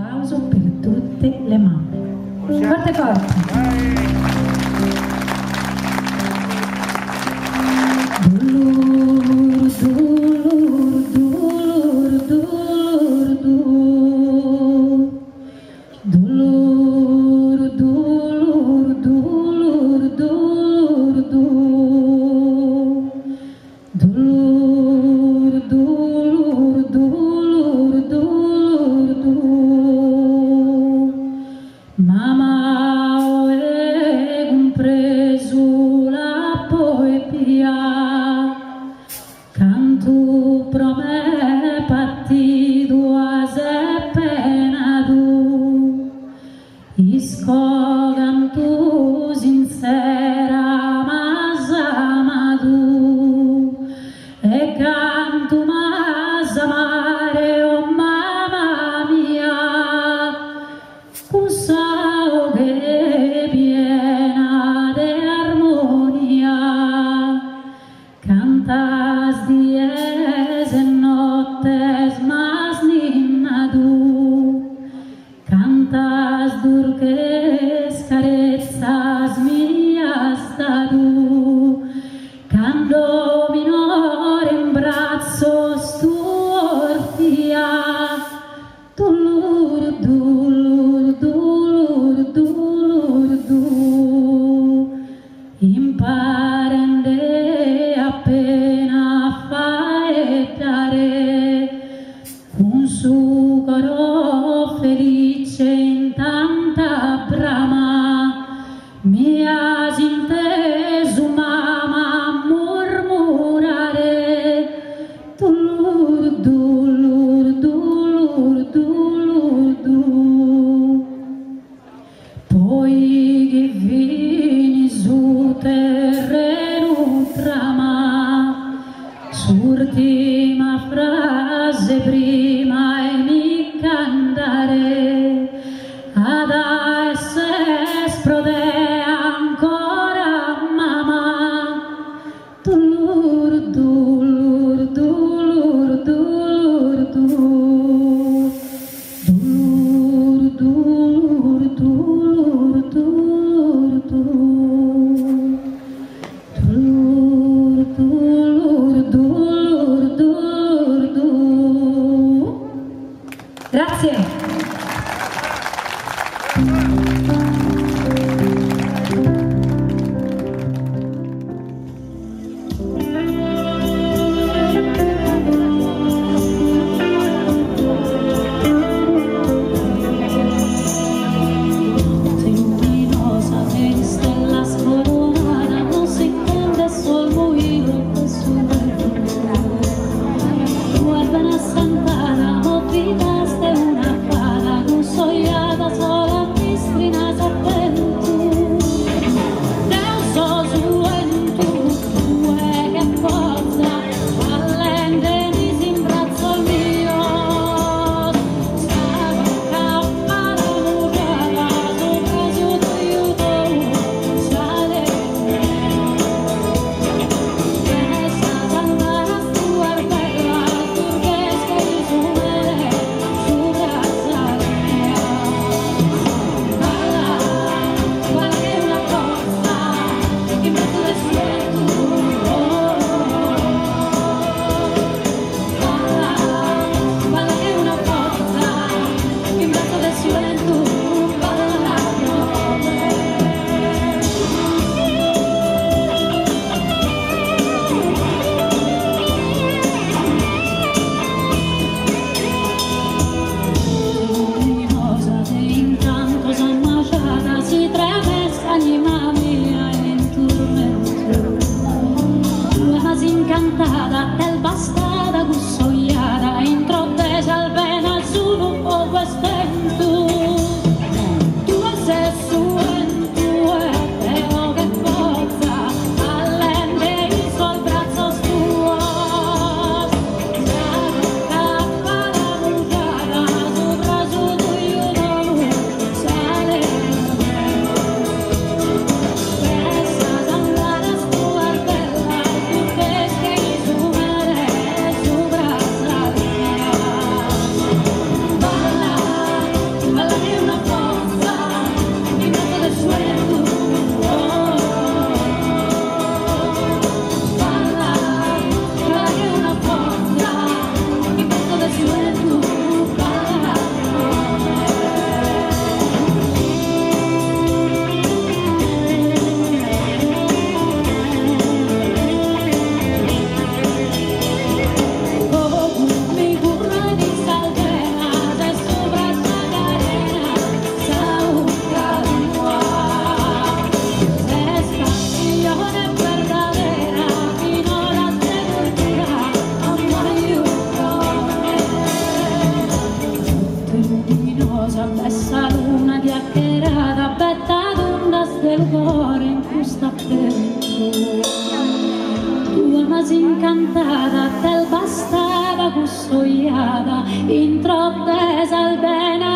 Applauso per tutte le mamme. Forte forte! Duluru duluru duluru duluru du Duluru duluru duluru duluru du Duluru duluru duluru duluru du Mama oe cumpresu l'apo ebbia Cantu pro me patidu as e penadu Isco cantu sintzera m'as amadu E cantu m'as amare o mama mia Cun sa 'oghe piena de armonia Cantas dies e nottes m'as ninnadu Cantas durches caretzas mi as dadu Cando minore in bratzos tuos fia Duluru duluru duluru duluru du Imparende appena a faeddare Cun su coro felice in tanta brama Mi as intesu mama murmurare Duluru duluru duluru duluru du Poi chi finis su terrenu trama S'urtima frase prima 'e mi ch'andare At a esser pro te ancora mama Duluru duluru duluru duluru du Duluru duluru duluru duluru du Duluru duluru duluru duluru du Grazie. Notte luminosa de istellas coronada non s'intendet su 'ilu 'e su Guarda Sant'Anna, de una fada cun s'ojada sola vista. Luminosa b'est sa luna chi accherada bettat undas de lugore in custa aventura. Tue m'as incantada, t'est bastada cuss'ojada intro de sas benas.